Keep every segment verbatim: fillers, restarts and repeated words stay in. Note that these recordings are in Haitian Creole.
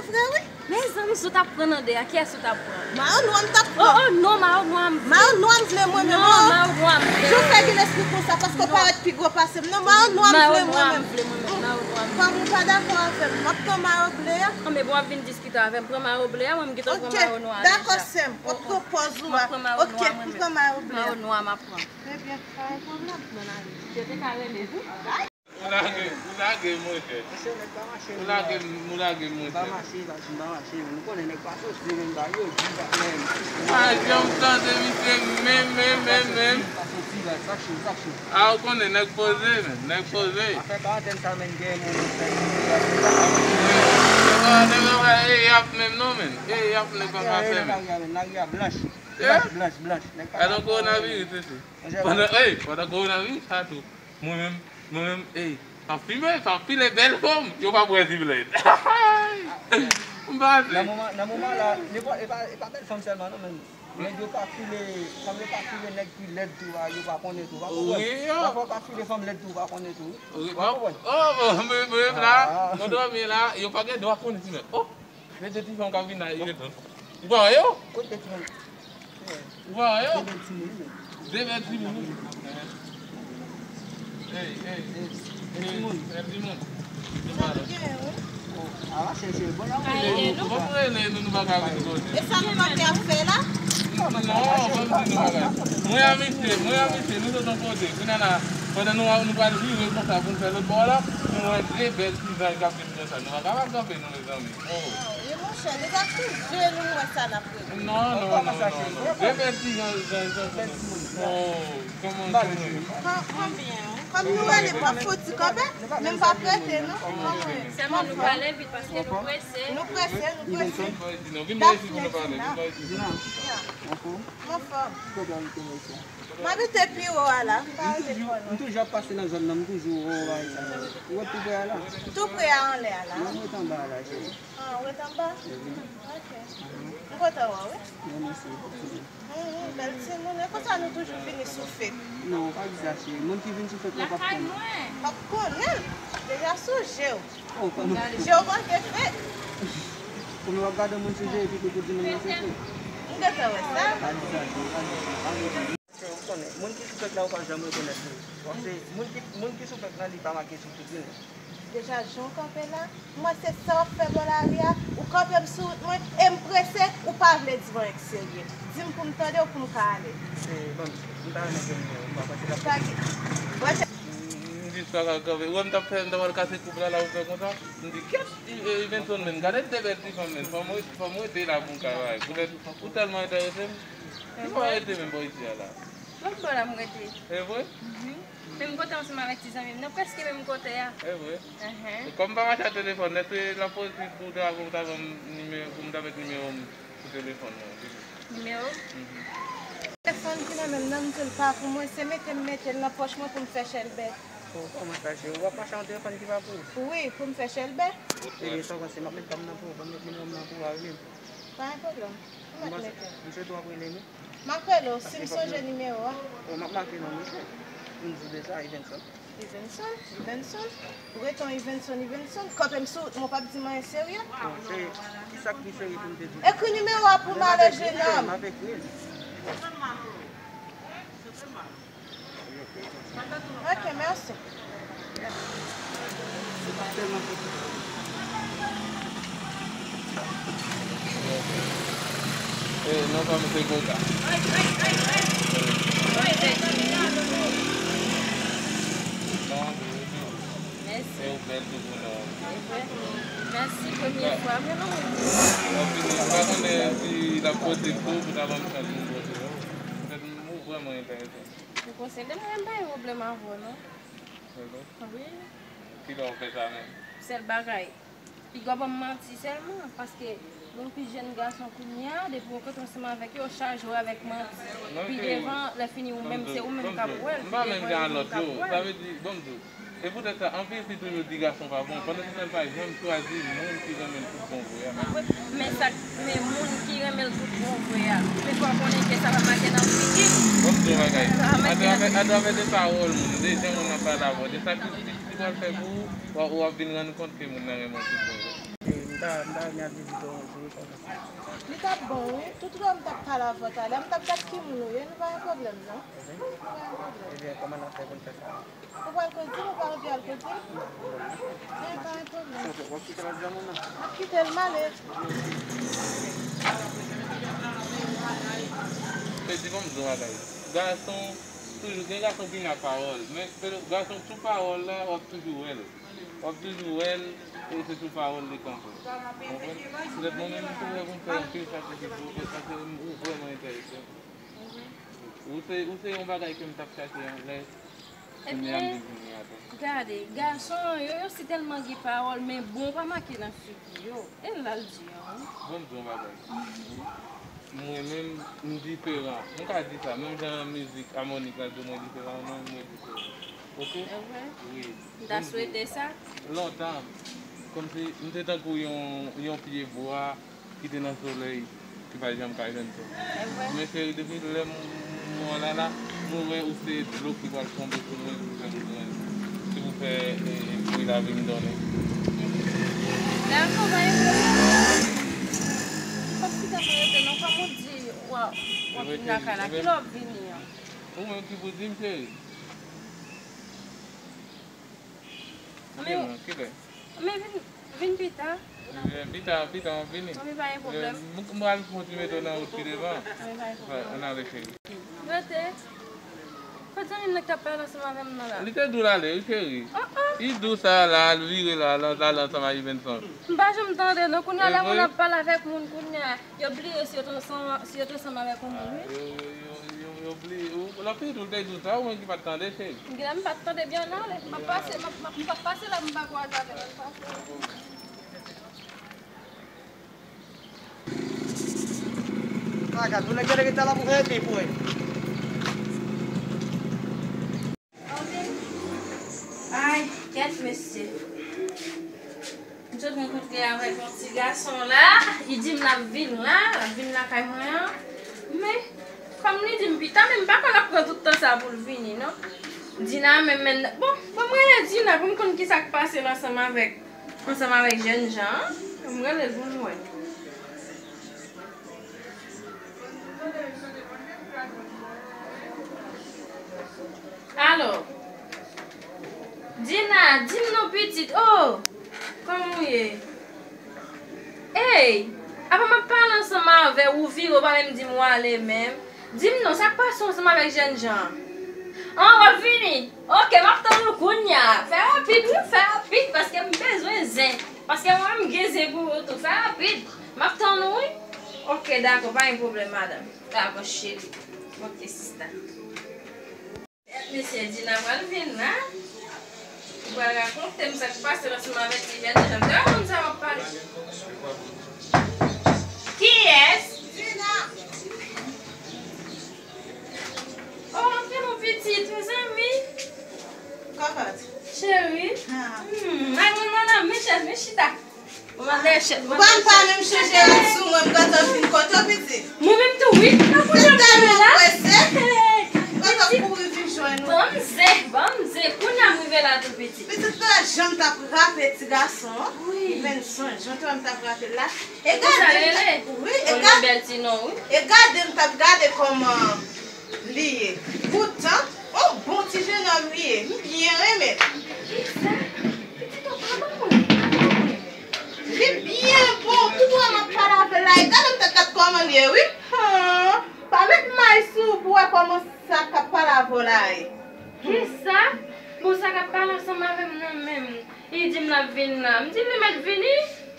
Frè, wi. Mezanmi, si w t ap pran nan de a, kiyès ou t ap pran? Mayo nwa m t ap pran. Oh, oh, non, mayo nwa m vle. Mayo nwa m vle mwen menm. Non, mayo nwa m vle. Jan w fè gen lespri konsa, paske w parèt pi gwo pase m. Non, mayo nwa m vle mwen menm. Mayo nwa m vle mwen menm, mayo nwa m vle. Kòm ou pa dakò avè m, m ap pran mayo ble a. Anben, bon, w ap vin diskite avè m. Pran mayo ble a, mwen, m gentan pran mayo nwa a deja. Ok, dakò, sè m. Ou ap pran pòz ou a. M ap pran mayo nwa a mwen menm. Ok, m pran mayo ble a. Mayo nwa a m ap pran. Trè byen. Pa gen pwoblèm. Mwen ale. Yo te ka rele tou. Ou lage, ou lage m, monchè. Ou lage m, ou lage m, monchè. Pa mache, pa mache, pa mache, men nou konnen nèg pa soti, men ba yo di pa menm. Pa janm tande misye menm, menm, menm, menm. Pa soti, pa soti, sa cho, sa cho. A, ou konnen nèg poze, men, nèg poze. Afè karantèn sa, men, gen moun ki fè. Nèg yo pa, e, y ap menm non, men. E, y ap nèg pa ka fè, men. Lari a blanch. Blanch, blanch, blanch. Nèg pa ka. Pandan kowonaviris, wi. Pandan, ey, pandan kowonaviris sa tou. Mwen menm, mwen menm, ey, pa fimen, pa file bèl fanm, yo pa pran ti blèd. M pase. Nan moman, nan moman la, e pa, e pa, e pa bèl fanm sèlman non, men nèg yo ka file, fanm yo ka file nèg ki lèd tou a, yo pa konnen tou, pa konprann. Wi, yo. Pafwa yo ka file fanm lèd tou, pa konnen tou. Wi, pa konprann. Oh, bon, mwen, mwen menm la, mwen dòmi la, yo pa gen dwa konnen ti nèg. Oh, men de ti fanm k ap vin la, yo tou. Ou pa wè yo? Kote ti fanm? Ou pa wè yo? De bèl timoun, wi, men. De bèl timoun. Ey, ey. Ey, bèl timoun. Bèl timoun. Sa nou genyen, wi. Oh, a va chèche. Bon, y a moute. Bon, nou rele, nou, nou pa ka vin kote. E sa nou pa te ap fè la? Non, ban m di nou bagay. Mwen a misye, mwen a misye, nou sot yon kote. Kounye a la, pandan nou, nou pral vire konsa pou nou fè lòt bò la, nou wè de bèl ti zanj k ap vin konsa. Nou pa kapab kanpe, non, mezanmi. Oh. E monchè, deja sou je nou wè sa n ap regle. Non, non, non, non, non. De bèl ti zanj, zanj, zanj, zanj. Oh, kòman, kòman? Kòm, kòm, kòm nou wè li pa fouti kanpe, men m pa prese, non. Sèlman nou pale vit paske nou prese. Nou prese, nou prese. Vin pa isi pou nou pale, vin pa isi pou nou pale. Anfòm? Anfòm. M abite pi wo a la, m pa rete twò lwen. M toujou ap pase nan zòn nan, m toujou wè w bagay sa yo. Ou wè tou prè a la? Tou prè a anlè a la. Non, m ret anba a la, cheri. Ah, ou ret anba? Ok. M kontan wè w, wi. Mèsi. Mhm, bèl timoun, e konsa nou toujou vini sou fèt. Non, pa di sa, cheri. Moun ki vin sou fèt la p ap konnen. P ap konnen. Deja sou je w. Oh, pa nou. Je w manke fèt. Kòm w ap gade moun sou je epi tou pou di moun nan se fèt. M gentan wè sa. Pa di sa, cheri, pa di sa. Ou konnen, moun ki sou fèt la, ou pa janm rekonèt li. Paske moun ki, moun ki sou fèt la, li pa make sou figil li. Deja, jan w kanpe la, m wè se sa w ap fè bò lari a, ou kanpe m sou wout mwen, e m prese, ou pa vle di m anyen k serye. Di m pou m tande w pou m ka ale. Se, ban m, m ta renmen jwenn nimewo w, papa, se la. M di sa ka kanpe. Ou wè m t ap fè, m t ap al kase koup la, la ou fè konsa. M di, kèt, Ivenson menm, gade de bèl ti fanm menm. Fò m, fò m rete la pou m ka bay. Poutèt ou tèlman enterese m. Ki bò w rete menm bò isi a la? Lòt bò la m rete. E vre? Mhm. Men m kontan ansanm avèk ti zanmi m nan, prèske menm kote a. E vre? Enhen. Kòm m pa mache ak telefòn, èske l ap posib pou w ta, pou w ta ban m nimewo, pou m ta met nimewo m sou telefòn mwen? Nimewo? Mhm. Telefòn ki nan men m nan, m di l pa pou mwen, se mete m mete l nan pòch mwen pou m fè chèlbè. Oh, kòman sa, cheri? W ap mache ak yon telefòn ki pa pou ou? Wi, pou m fè chèlbè. Ebyen, sa w panse? M ap met pa m nan pou ou, ban m met nimewo m nan pou ou, a rele m. Pa gen pwoblèm. Ou mèt mete. M swete w ap rele m wi. M ap rele w, si m sonje nimewo a. Oh, m ap make non, mesye. M di w deja, Ivenson. Ivenson, Ivenson. Ou rete yon Ivenson, Ivenson. Kanpe m sou wout mwen, w p ap di m anyen serye. Bon, cheri, ki sa k pi serye pou m te di w? Ekri nimewo a pou m ale, jenòm. M ap ekri l. Ok, mèsi. Eh, non, pa mete koka. Non, mete. Mèsi. E ou bèl tou pou nou. Mèsi, premye fwa, men non. Mwen vini, m pa konnen si l ap pote tou, pou ta ban m chans pou m pote, non. Petèt m, ou vrèman enterese. Ou konseye, demen m pa gen pwoblèm avè w, non. Wi. Kilè w fè sa menm? Sèl bagay, piga w ban m manti sèlman, paske gen yon pi jèn gason kounye a, depi w rankontre ansanm avèk yo, yo chaje w avèk manti. Pi devan, lè fini, ou menm, se ou menm k ap wè l, pi devan, yo menm k ap wè l. Sa vle di, ban m di w, e poutèt sa, anpil fi toujou di gason pa bon, pandan se sa l pa janm chwazi moun ki renmen l tout bon vre a. Men sa, men moun ki renmen l tout bon vre a, men fò w konnen ke sa pa make nan figi l. Ban m di w yon bagay. Atravè, atravè de pawòl moun, de jan moun nan pale avè w, de sakrifis li pral fè pou ou, w ap, w ap vin rann kont ke moun nan renmen w tout bon vre. Ah, m ta renmen al vizite w yon jou, konsa. Li t ap bon, wi. Tout lè m t ap pale avè w talè, m t ap gad ki moun ou ye, nou pa gen pwoblèm, non. Nou pa gen pwoblèm. Ebyen, kòman n ap fè pou n fè sa? Ou pral koze l, ou pa anvi al koze l? Men pa gen pwoblèm. W ap kite l ap janm ou non? M ap kite l, m ale. Peti, ban m di w yon bagay. Gason, toujou, gen gason ki gen pawòl. Men, gason sou pawòl la, w ap toujou wè l. W ap toujou wè l, e se sou pawòl li kanpe. Konprann? Petèt mwen menm, m te wè pou m fè anpil sakrifis pou ou, paske ou vrèman enterese m. Ou se, ou se yon bagay ke m t ap chache yon lè, kounye a m vin kounye a tou. Gade, gason yo, yo si tèlman gen pawòl, men bon pa make nan figi yo. E la l di an, wi. Bon, m di yon bagay. Mwen menm, m diferan. M ka di sa, menm jan mizik amònik la di mwen diferan, mwen menm mwen diferan. Oke? Wi. M ta swete sa. Lontan, kòmsi m te tankou yon, yon pye bwa ki te nan solèy, ki pa janm ka jwenn sòl. Men cheri, depi lè m, m wè w la la, mwen wè ou se dlo ki pral tonbe sou mwen pou fè m jwenn, ki pou fè, e, bri lavi m donnen. Dakò, pa gen pwoblèm. Kòm si te mwen rete non, kòm ou di, w ap, w ap vin lakay la, kilè w ap vini an? Ou menm ki pou di m, cheri. Men, kilè? Men vin, vin pita. Vin pita, pita, m ap vini. Men pa gen pwoblèm. M, m pral fè yon ti mete w nan wout pi devan. Men pa gen pwoblèm. Ann ale, cheri. Rete. Kot zanmi m nan k t ap pale ansanm avè m nan la? Li te di w l ale, wi, cheri. Li di w sa la, al vire la, al, al ansanm ak Ivenson. M pa janm tande, non. Kounye a la, moun ap pale avèk moun, kounye a. Yo bliye si yo te ansanm, si yo te ansanm avèk yon moun, wi. Yo, yo, yo, yo, yo bliye. Ou, lòt peyi tou, l te di w sa, ou menm ki pa t tande, cheri. Gen lè m pa t tande byen, ann ale. M ap pase, m ap, m ap, m p ap pase la, m pa kwaze avè l, m pase. Maga, tou nèg yo rete la pou fè epi pou wè. Ay, kèt mesye. M sot rankontre avèk yon ti gason la, li di m l ap vin la, l ap vin lakay mwen an. Men, kòm li di m pita, men m pa kwè l ap pran tout tan sa pou l vini, non. Dina menm, men, bon, bon, mwen rele Dina pou m konn ki sa k pase l ansanm avèk, ansanm avèk jèn jan an. M rele l pou m wè. Alò, Dina, di m non pitit, oh, kòman w ye? Ey, apa m ap pale ansanm avè w, ou vire, ou pa menm di m w ale menm. Di m non, sa k pase w ansanm avèk jèn jan an? An, w ap vini? Oke, m ap tann ou kounye a. Fè rapid, wi, fè rapid, paske m bezwen zen. Paske mwen menm m gen zen pou ou tou. Fè rapid. M ap tann ou, wi. Oke, dakò, pa gen pwoblèm, madanm. Dakò, cheri. Oke, sista. Mesye Dina pral vin la. Li pral rakonte m sa k pase l ansanm avèk li. Gade jan m te konn sa w ap pale. Kiyès? Dina. Oh, antre non pitit, mezanmi. Kòkòt. Cheri. Ah. Hmm, ay, mwen nan men chèz, men chita. Ou pa m pa menm chanje rad sou mwen, m gentan fin kote w, pitit. Mwen menm tou, wi. Nan kounye a m la. Gentan kouri vin jwenn ou. Ban m zen, ban m zen. Kounye a m rive la tou, pitit. Pitit, nan jan m t ap rape ti gason an. Wi. Ivenson, jan m t ap rape l la. E gade m, wi, e gade, e gade m t ap gade kòman li ye. Poutan, yon bon ti jenòm li ye. M byen renmen l. Kisa? Pitit ou pa ban mwen. Li byen bon. Tout wè m ap pale avè l la. E gade m t ap gade kòman l ye, wi. Han, pa met may sou ou pou wè kòman sa k ap pale avè w la ye. Kisa? Bon, sa k ap pale ansanm avè m nan menm. Li di m l ap vin la. M di l li mèt vini.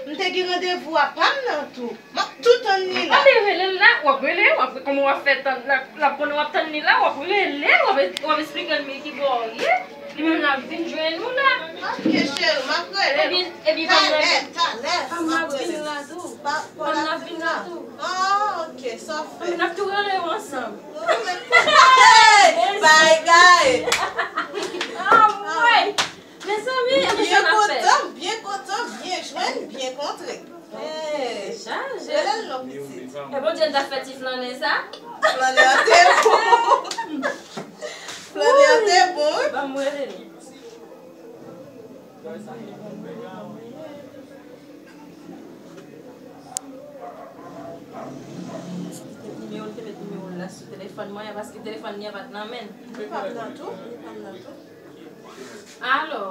M te gen randevou a pa m nan tou. M ap tou tann li la. Anben rele l la, w ap rele, w ap, kòman w ap fè tann, l ap, l ap konnen w ap tann li la, w ap rele, w ap, w ap esplike l men ki bò w ye. Li menm l ap vin jwenn ou la. Oke, cheri, m ap rele l. Epi, epi, talè, talè, m ap rele l. Fanm nan ap vin la tou. Ah, oke, sa w fè. N ap tou rele yo ansanm. Bagay! Anmwey! Mezanmi, byen kontan, byen kontan, byen jwenn, byen kontre. Hey, chaje. Rele l non, pitit. E Bondye n ta fè ti flannen sa? Flannen an te bon. Flannen an te bon, wi. Ban m rele l. Sa ki bon pè a, wi. Telefòn mwen an, paske telefòn li an pa t nan men l. Li pa m nan tou, li pa m nan tou. Alo?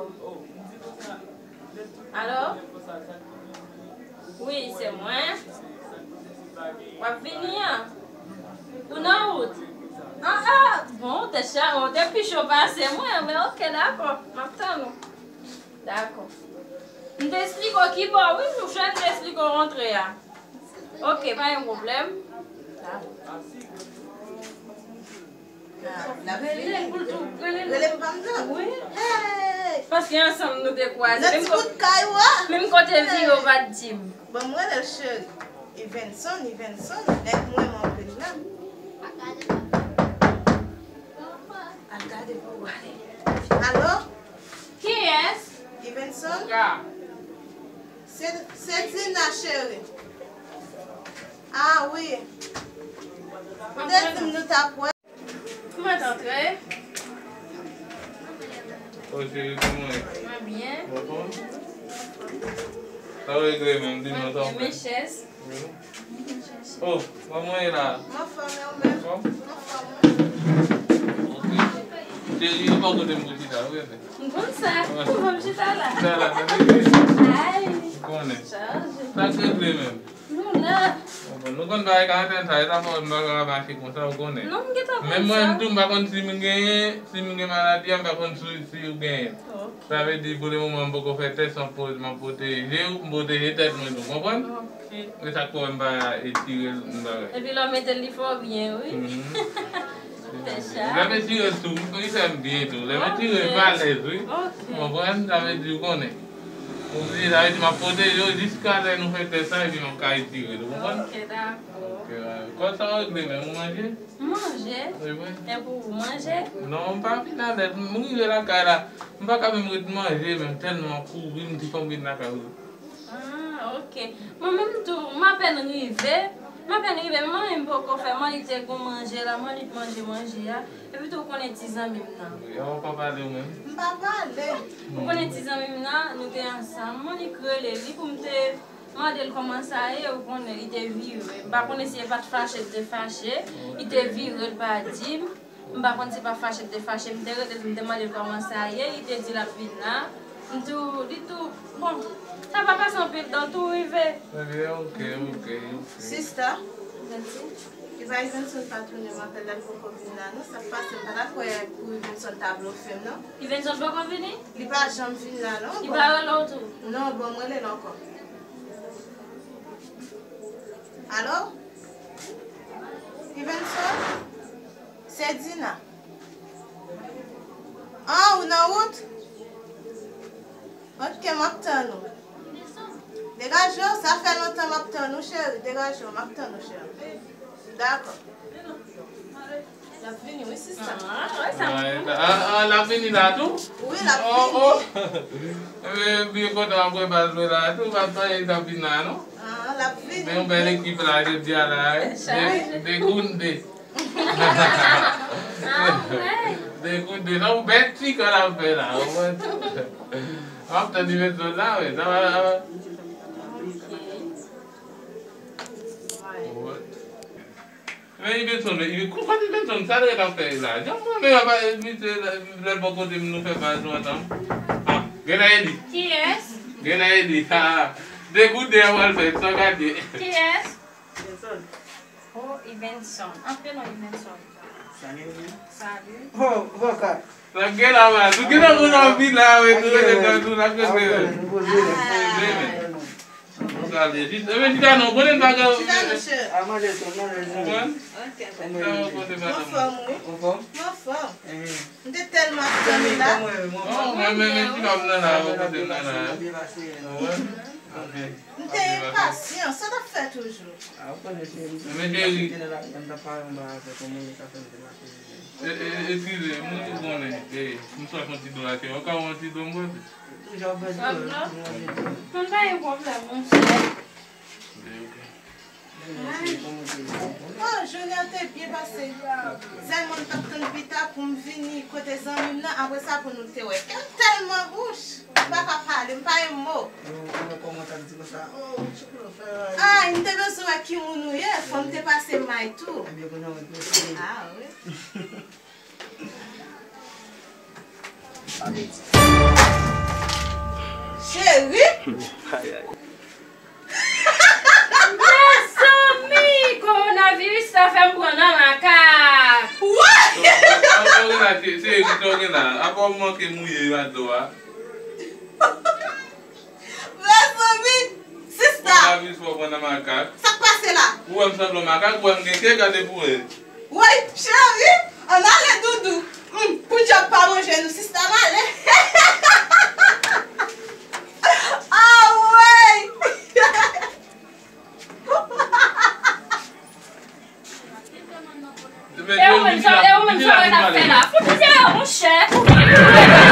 Alo? Wi, se mwen. W ap vini an? Ou nan wout? Ah, ah! Bon, ou te cha-, ou te pi cho pase mwen, men oke, dakò. M ap tann ou. Dakò. M te esplike w ki bò, wi, m chwazi esplike w rantre a. Oke, pa gen pwoblèm. Dakò. Ah, l ap vini. Rele l pou l tou, rele l. Rele m pa m nan. Wi. Hey! Paske ansanm nou te kwaze. Nan ti bout kay ou a. Menm kote vire, ou pa t di m. Bon, m rele l cheri. Ivenson, Ivenson, nèg mwen m anpil la. Al gade pou w ale. Alo? Kiyès? Ivenson? Se, se Dina, cheri. Ah, wi. M te di m nou t ap wè. Kòman t antre? O, cheri, kòman w ye? Mwen byen. Ou anfòm? Sa w regle menm? Di m ansanm. Mwen byen, men chèz. Wi. O, kòman w ye la? Mwen anfòm, e ou menm? Anfòm? Mwen anfòm, wi. Oke. Cheri, ou pa kote m pou chita, wi, bebe. M konn sa. Ou ban m chita la. Chita la, tande. Ay. Ou konnen. Chaje. Sa k regle menm? Nou la. Bon, nou konn bagay karantèn sa, e sa fè nou pa ka mache konsa, ou konnen. Non, m gentan konn sa. Menm mwen menm tou, m pa konn si m genyen, si m gen maladi a, m pa konn si, si ou genyen. Ok. Sa vle di, pou le moman, m poko fè tès, m ap po-, m ap pwoteje w, m pwoteje tèt mwen tou, konprann? Ok. E sa k fè m pa etire l, m bagay. Epi lè w mete l, li fè w byen, wi. Mhm. Fè sa. Lè m etire l tou, li fè m byen tou. Lè m etire l, m alèz, wi. Ok. Ou konprann? Sa vle di, ou konnen. Ou vle, sa vle di, m ap pwoteje w jiska lè nou fè tès la, epi m ap ka etire l, ou konprann? Ok, dakò. Ok, kòb sa w regle menm, ou manje? M manje. Se vre? E pou ou manje? Non, m pa fin alèz. M rive lakay la. M pa ka menm ret manje, menm tèlman kouri, m di fò m vin lakay ou. Ah, ok. Mwen menm tou, m apèn rive. M apèn rive, men manmi m poko fè. Manmi te gon manje la, manmi t manje manje a. Epi tou, ou konnen ti zanmi m nan. Wi, ou pa pale ou menm? M pa pale. Ou konnen ti zanmi m nan, nou te ansanm. Manmi k rele li pou m te mande l kòman sa ye, ou konnen, li te vire. M pa konnen si e pa t fache, l te fache. Li te vire, l pa di m. M pa konn si pa fache l te fache, m te rele l, m te mande l kòman sa ye, li te di l ap vin la. M tou, li tou, bon, sa pa pase anpil tan, l tou rive. Ebyen, ok, ok, ok. Sista, Ivenson pa tounen, m apèl la, l poko vin la, non. Sa k pase, m pa t ap kwè pou Ivenson ta blofe m, non. Ivenson poko vini? Li pa janm vin la, non. Li pa rele w tou? Non, bon, m rele l ankò. Alo? Ivenson? Se Dina. Ah, ou nan wout? Ok, m ap tann ou. Degaje w, sa fè lontan m ap tann ou, cheri. Degaje w, m ap tann ou, cheri. Dakò. L ap vini, wi, sista. Ah, wè sa. Ah, ah, l ap vini la tou? Wi, l ap vini. Oh, oh. Ebyen, byen kontan w ap wè baz mwen la tou, pa t panyen l t ap vin la, non? Ah, l ap vini. Men yon bèl ekip la, jodi a la, wi. De, de kou n de. Ah, wi. De kou n de. Nan yon bèl ti kò l ap fè la, ou konprann? M ap tann Ivenson la, wi. Sa va, sa va. Ok. Wi. Men Ivenson, men Ive-, kou kote Ivenson, sa l ret ap fè la? Jan mwen menm ap misye lè l bò kote m, nou fè baz nou ansanm. Ah, genlè e li. Kiyès? Genlè e li. Ha, ha. De kou de a pral fè, sa gade. Kiyès? Ivenson. Oh, Ivenson. Antre non, Ivenson. Salut. Salut. Oh, bon, ka. Sa gen la, man. Nou gen nan moun anvi la, wi, nou rete nan nou, n ap rete. Mwen prale. Jis, e men chita non, konnen pa gen. Chita non, chè. A manje tou, manje tou. Konprann? Ok. Chita non, konnen pa gen. Anfòm, wi. Anfòm? Anfòm. M te tèlman ap tann ou la. Oh, mwen menm, men chita m nan la, ou kote m nan la. Konprann? Ok. M te enpasyan, sa t ap fè toujou. A, ou konnen se, men cheri. M t ap pale anba avèk yon moun ki ka fè m te mache. E, e, eskize, moun ou konnen, e, m sot yon ti dlo atè, ou ka yon ti dlo m bwè? Toujou ap bwè dlo, m bwè dlo. Mwen pa gen pwoblèm, monchè. E, ok. Ay. Oh, jounen an te byen pase. Sèlman m t ap tann pita pou m vini kote zanmi m nan, apre sa pou nou te wè. Kè m tèlman wouch. M pa ka pale, m pa gen mo. Yo, yo kòman ta di konsa? Oh, ti koulè fè. Ah, m te bezwen wè ki moun ou ye, fò m te pase may tou. Ebyen, kounye a mwen te. Ah, wi. Cheri! Ay, ay. Mezanmi, kowonaviris sa fè m pran nan makak. What? Apa w gen la, cheri, sa w gen la? Apa w manke mouye yo a dlo a? Mezanmi, sista. Kowonaviris fè w pran nan makak. Sa k pase la? Ou wè m sanble yon makak, ou wè m gen ke, gade pou wè. Woy, cheri, ann ale doudou. Hmm, pou dyab pa manje nou, sista m ale. Ah, woy! E ou menm sa, e ou menm sa w ap fè la? Fout tè, monchè.